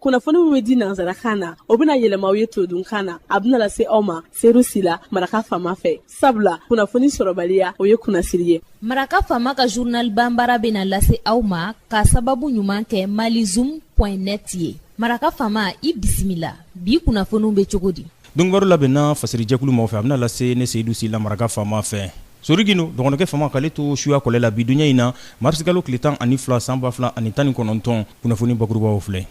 Kunnafoni min bɛ di nansarakan na, o bɛna yɛlɛma aw ye todunkan na. A bɛna lase aw ma Seyidu Sila, Maraka Faama fɛ, sabula kunnafoni sɔrɔbaliya, o ye kunnasiri ye. Maraka Faama ka journal banbara bɛna lase aw ma ka sababu ɲuman kɛ malizoom point net ye. Maraka Faama, i bisimila. Bi kunnafoniw bɛ cogo di? Donkibaru labɛnna fasirijɛkulu maaw fɛ, a bɛna lase ne Seyidu Sila, Maraka Faama fɛ. Sori Gindo dɔgɔnɔkɛ Fama, k'ale to suya kɔlɛ la bi dunya in na, marisikalo tile 12 san 2019. Kunnafoni bakurubaw filɛ.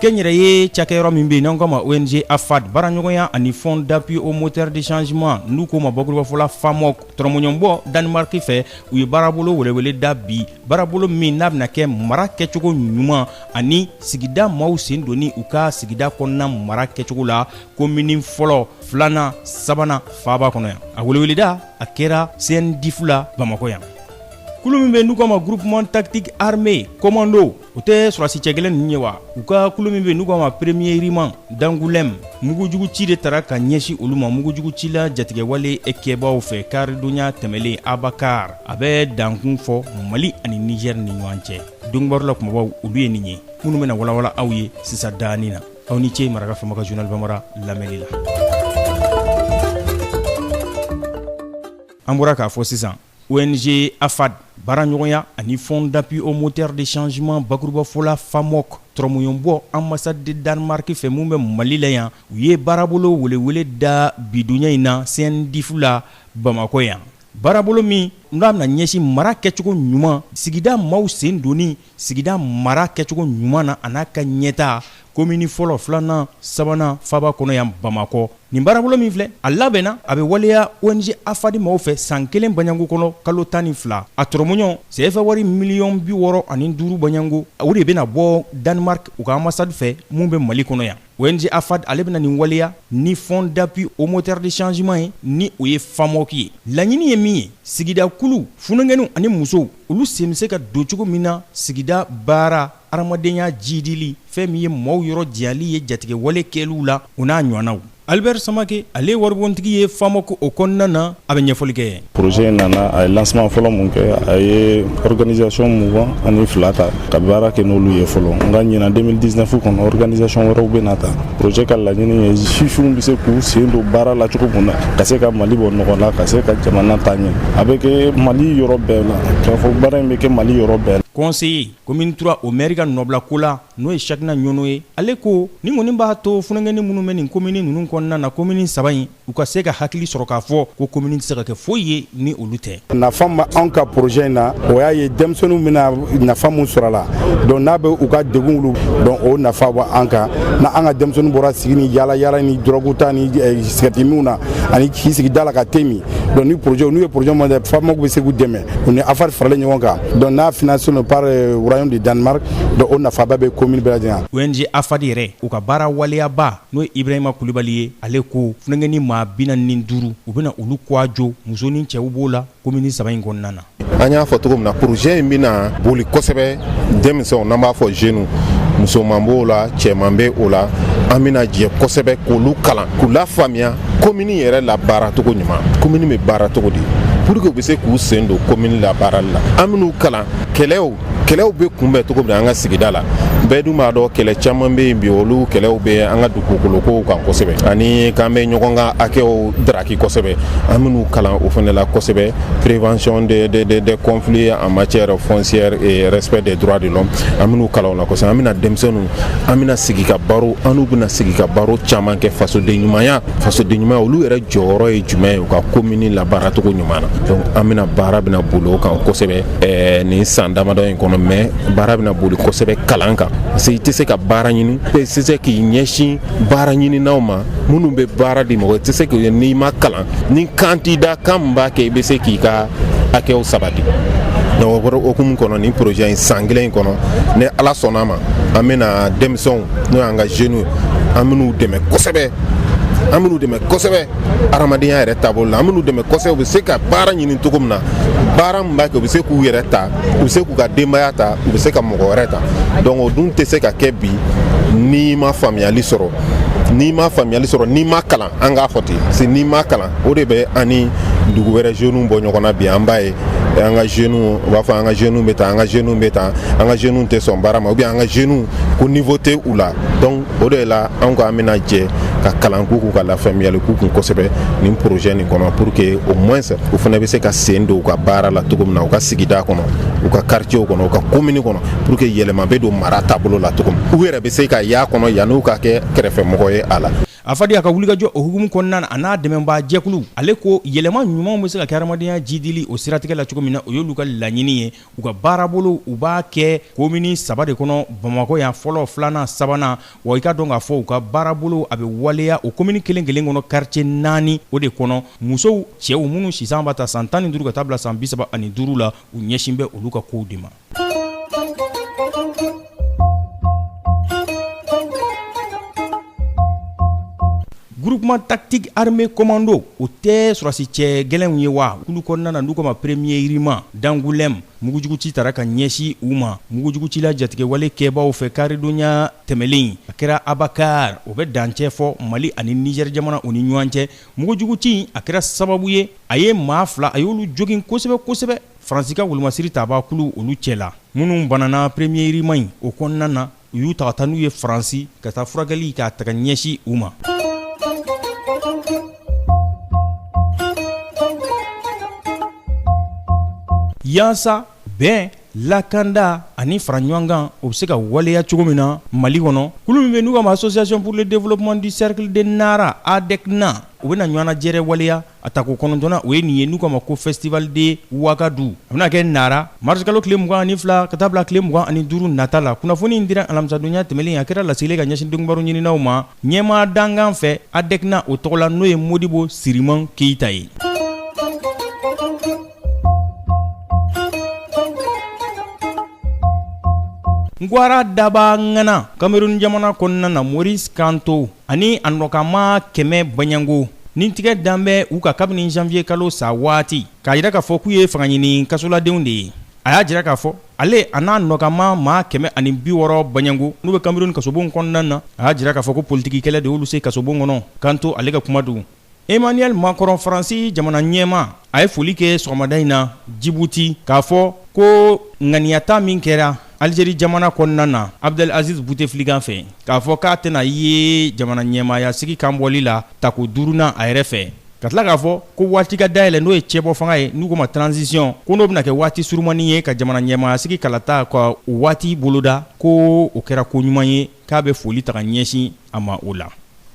Kɛnyɛrɛye cakɛyɔrɔ min bɛ yen n'an k'a ma ONG AFAD, baaraɲɔgɔnya ani Fonds d'appui au moteur de changement, n'u k'o ma bakurubafɔ la FAMOC, tɔrɔmɔɲɔnbɔ Danemark fɛ, u ye baarabolo welewele da bi, baarabolo min n'a bɛna kɛ mara kɛcogo ɲuman ani sigida maaw sen donni u ka sigida kɔnɔna mara kɛcogo la, komini fɔlɔ, filanan, sabanan faaba kɔnɔ yan. A weleweleda a kɛra CNDIF la Bamakɔ yan. Kulu min bɛ n'u k'a ma groupement tactique armé commando, o tɛ sɔrɔdasi cɛ gɛlɛn ninnu ye wa? U ka kulu min bɛ n'u k'a ma premier régiment d'Angoulême, mugujugu ci de tara ka ɲɛsin olu ma, mugujugu cila jatigɛwale kɛbaaw fɛ karidonya tɛmɛlen Abakar, a bɛ dankun fɔ Mali ani Niger ni ɲɔgɔn cɛ. Donkibaru la kumabaw, olu ye nin ye minnu bɛna walawala aw ye sisan daani na. Aw ni ce Maraka Faama ka journal bambara lamɛnni la. An bɔra k'a fɔ sisan, ONG AFAD baaraɲɔgɔnya ani Fonds d'appui au moteur de changement, bakurubafɔ la FAMOC, tɔrɔmɔɲɔnbɔ ambassade de Danemark fɛ mun bɛ Mali la yan, u ye baarabolo welewele da bidunya in na CNDIF la Bamakɔ yan, baarabolo min n'a bɛna ɲɛsin mara kɛcogo ɲuman, sigida maaw sen donni sigida mara kɛcogo ɲuman na, a n'a ka ɲɛta, komini fɔlɔ, filanan, sabanan faaba kɔnɔ yan Bamakɔ. Nin baarabolo min filɛ, a labɛnna, a bɛ waleya ONG AFAD maaw fɛ san kelen baɲango kɔnɔ, kalo 12. A tɔrɔmɔɲɔ CFA wari miliyɔn 65 baɲango, o de bɛna bɔ Danemark u ka ambassade fɛ mun bɛ Mali kɔnɔ yan. ONG AFAD ale bɛna nin waleya ni Fonds d'appui au moteur de changement ye, ni o ye FAMOC ye. Laɲini ye min ye, sigida kulu funankɛninw ani musow, olu sen bɛ se ka don cogo min na sigida baara, adamadenya jidili, fɛn min ye maaw yɔrɔ janyali ye jatigɛwale kɛliw la, o n'a ɲɔgɔnnaw. Albert Samake, ale ye waribontigi ye FAMOC o kɔnɔna na, a bɛ ɲɛfɔli kɛ. Projet in nana, a ye lancement fɔlɔ mun kɛ, a ye organisation 22 ta ka baara kɛ n'olu ye fɔlɔ. Nka ɲinan 2019 kɔnɔ, organisation wɛrɛw bɛ na ta. Projet ka laɲini ye sifinw bɛ se k'u sen don baara la cogo mun na ka se ka Mali bɔ nɔgɔ la, ka se ka jamana taa ɲɛ. A bɛ kɛ Mali yɔrɔ bɛɛ la, k'a fɔ baara in bɛ kɛ Mali yɔrɔ bɛɛ la. Conseiller commune 3 o maire ka nɔbila ko la, n'o ye Sakina Ɲɔnɔ ye, ale ko nin kɔni b'a to funankɛnin minnu bɛ nin commune ninnu kɔnɔna na, commune saba in, u ka se ka hakili sɔrɔ k'a fɔ ko commune tɛ se ka kɛ foyi ye ni olu tɛ. Nafa ma anw ka projet in na, o y'a ye denmisɛnninw bɛna nafa mun sɔrɔ a la. Donc n'a bɛ u ka degun wuli, donc o nafa bɛ an kan. Na an ka denmisɛnninw bɔra sigi ni yaala yaala ni drogue ta ni cigarette minw na ani k'i sigi da la ka thé min. Donc ni projet n'u ye projet min FAMOC bɛ se k'u dɛmɛ, u ni AFAD faralen ɲɔgɔn kan. Donc n'a financé par royaume de Danemark, donc o nafaba bɛ commune bɛɛ lajɛlen. ONG AFAD yɛrɛ, u ka baara waleyaba, n'o ye Ibrahima Kulibali ye, ale ko funankɛnin maa 45, u bɛna olu kɔ muso ni cɛw b'o la commune saba in kɔnɔna na. An y'a fɔ cogo min na, projet in bɛna boli kosɛbɛ denmisɛnw, n'an b'a fɔ jeunes, musoman b'o la, cɛman bɛ o la. An bɛna jɛ kosɛbɛ k'olu kalan, k'u lafaamuya commune yɛrɛ la baaracogo ɲuman, commune bɛ baara cogo di, pour que u bɛ se k'u sen don commune la baarali la. An bɛn'u kalan kɛlɛw, kɛlɛw bɛ kunbɛn cogo min na an ka sigida la. Bɛɛ dun b'a dɔn, kɛlɛ caman bɛ yen bi, olu kɛlɛw bɛ an ka dugukolo kan kosɛbɛ, ani k'an bɛ ɲɔgɔn ka hakɛw daraki kosɛbɛ. An bɛn'u kalan o fana la kosɛbɛ, prévention des conflits en matière foncière et respect des droits de l'homme. An bɛn'u kalan o la kosɛbɛ. An bɛna denmisɛnninw, an bɛna sigi ka baro, an n'u bɛna sigi ka baro caman kɛ fasoden ɲumanya, fasoden ɲumanya, olu yɛrɛ jɔyɔrɔ ye jumɛn ye u ka commune labaaracogo ɲuman na. Donc an bɛna baara bɛna boli o kan kosɛbɛ nin san damadɔ in kɔnɔ. Mais baara bɛna boli kosɛbɛ kalan kan, parce que i tɛ se ka baara ɲini, i tɛ se k'i ɲɛsin baara ɲininaw ma minnu bɛ baara di mɔgɔ, i tɛ se k'i n'i ma kalan, ni kan t'i da, kan min b'a kɛ i bɛ se k'i ka hakɛw sabati. Donc o hukumu kɔnɔ, nin projet in, san kelen in kɔnɔ, ni Ala sɔnna ma, an bɛna denmisɛnw, n'o y'an ka jeunes, an bɛn'u dɛmɛ kosɛbɛ, an bɛn'u dɛmɛ kosɛbɛ adamadenya yɛrɛ taabolo la. An bɛn'u dɛmɛ kosɛbɛ u bɛ se ka baara ɲini cogo min na, baara min b'a kɛ u bɛ se k'u yɛrɛ ta, u bɛ se k'u ka denbaya ta, u bɛ se ka mɔgɔ wɛrɛ ta. Donc o dun tɛ se ka kɛ bi n'i ma faamuyali sɔrɔ, n'i ma faamuyali sɔrɔ, n'i ma kalan. An k'a fɔ ten, parce que n'i ma kalan, o de bɛ an ni dugu wɛrɛ jeunes bɔ ɲɔgɔn na bi. An b'a ye An ka jeunes, u b'a fɔ an ka jeunes bɛ tan, an ka jeunes bɛ tan, an ka jeunes tɛ sɔn baara ma, ou bien an ka jeunes ko niveau tɛ u la. Donc o de la an ko an bɛna jɛ ka kalan k'u kun, ka lafaamuyali k'u kun kosɛbɛ nin projet nin kɔnɔ, pour que au moins u fana bɛ se ka sen don u ka baara la cogo min na, u ka sigida kɔnɔ, u ka quartier kɔnɔ, u ka commune kɔnɔ, pour que yɛlɛma bɛ don mara taabolo la cogo min, u yɛrɛ bɛ se ka y'a kɔnɔ yan'u ka kɛ kɛrɛfɛmɔgɔ ye a la. AFAD a ka wulikajɔ o hukumu kɔnɔna na, a n'a dɛmɛbaa jɛkulu, ale ko yɛlɛma ɲumanw bɛ se ka kɛ hadamadenya jidili o siratigɛ la cogo min na, o y'olu ka laɲini ye. U ka baarabolo, u b'a kɛ komini 3 de kɔnɔ Bamakɔ yan, fɔlɔ, filanan, sabanan. Wa i ka dɔn k'a fɔ u ka baarabolo a bɛ waleya o komini kelen kelen kɔnɔ, quartier 4 o de kɔnɔ. Musow, cɛw minnu sisan b'a ta san 15 ka taa bila san 35 la, u ɲɛsin bɛ olu ka kow de ma. Groupement tactique armé commando, o tɛ sɔrɔsi cɛ gɛlɛnw ye wa kulu kɔnɔna na, n'u ko ma premier régiment d'Angoulême, mugujuguci tara ka ɲɛsin u ma. Mugujugucila jatigɛwale kɛbaaw fɛ karidonya tɛmɛlen, a kɛra Abakar, o bɛ dancɛ fɔ Mali ani Niger jamana u ni ɲɔgɔn cɛ. Mugujuguci a kɛra sababu ye, a ye maa 2, a y'olu jogin kosɛbɛ kosɛbɛ. Faransi ka wolomasiri tabaa kulu olu cɛ la, minnu banana premier régiment in o kɔnɔna na, u y'u ta ka taa n'u ye Faransi ka taa furakɛli k'a ta ka ɲɛsin u ma. Yaasa bɛn, lakanda ani fara ɲɔgɔn kan, o bɛ se ka waleya cogo min na Mali kɔnɔ, kulu min bɛ n'u k'a ma Association pour le développement du cercle de Nara, ADECNA, u bɛna ɲɔgɔnnajɛrɛ waleya a tako 9na, o ye nin ye, n'u k'a ma ko Festival de Ouagadougou. A bɛna kɛ Nara mars kalo tile 22 ka taa bila tile 25 nata la. Kunnafoni in dira alamisadonya tɛmɛlen, a kɛra laseli ka ɲɛsin donkibaru ɲininaw ma ɲɛmaa dankan fɛ ADECNA o tɔgɔ la, n'o ye Modibo Siriman Keyita ye. Ngwara daba ŋana Cameroun jamana kɔnɔna na, Maurice Kamto ani a nɔkanmaa 100 baɲango ni tigɛ dan bɛ u kan kabini janvier kalo sa waati, k'a jira k'a fɔ k'u ye fangaɲini kasoladenw de ye. A y'a jira k'a fɔ ale a n'a nɔkanmaa maa 160 baɲango n'u bɛ Cameroun kasobon kɔnɔna na. A y'a jira k'a fɔ ko politiki kɛlɛ de y'olu se kasobon kɔnɔ. Kamto ale ka kuma don. Emmanuel Macron, Faransi jamana ɲɛmaa, a ye foli kɛ sɔgɔmada in na Djibouti, k'a fɔ ko ŋaniyata min kɛra Algérie jamana kɔnɔna na Abdel Aziz Bouteflika fɛ, k'a fɔ k'a tɛna ye jamana ɲɛmaaya sigi kanbɔli la tako 5nan a yɛrɛ fɛ, ka tila k'a fɔ ko waati ka dayɛlɛ n'o ye cɛbɔ fanga ye, n'u ko ma transition, ko n'o bɛna kɛ waati surumani ye ka jamana ɲɛmaaya sigi kalata ka o waati boloda, ko o kɛra ko ɲuman ye, k'a bɛ foli ta ka ɲɛsin a ma o la.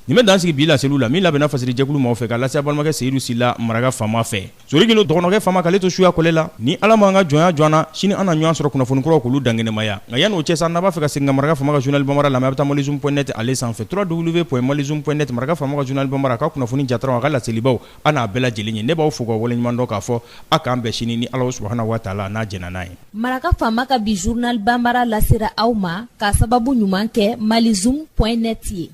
Nin bɛ dan sigi bi laseliw la min labɛnna fasirijɛkulu maaw fɛ ka lase balimakɛ Seyidu Sila maraka faama fɛ. Sori Gindo dɔgɔnɔkɛ faama k'ale to suya kɔlɛ la. Ni Ala m'an ka jɔnya jɔ an na, sini an na ɲɔgɔn sɔrɔ kunnafoni kuraw k'olu dankɛnɛmaya. Nka yanni o cɛ sa, n'a b'a fɛ ka segin ka maraka faama ka journal bambara lamɛn, a bɛ taa malizoom point net ale sanfɛ, www.malizoom point net. Maraka faama ka journal bambara, a ka kunnafoni jataraw, a ka laselibaw, a n'a bɛɛ lajɛlen ye. Ne b'aw fo ka waleɲuman dɔn k'a fɔ a k'an bɛn sini ni Ala subahana wa taala n'a jɛnna n'a ye. Maraka faama ka bi journal bambara lasera aw ma k'a sababu ɲuman kɛ malizoom point net ye.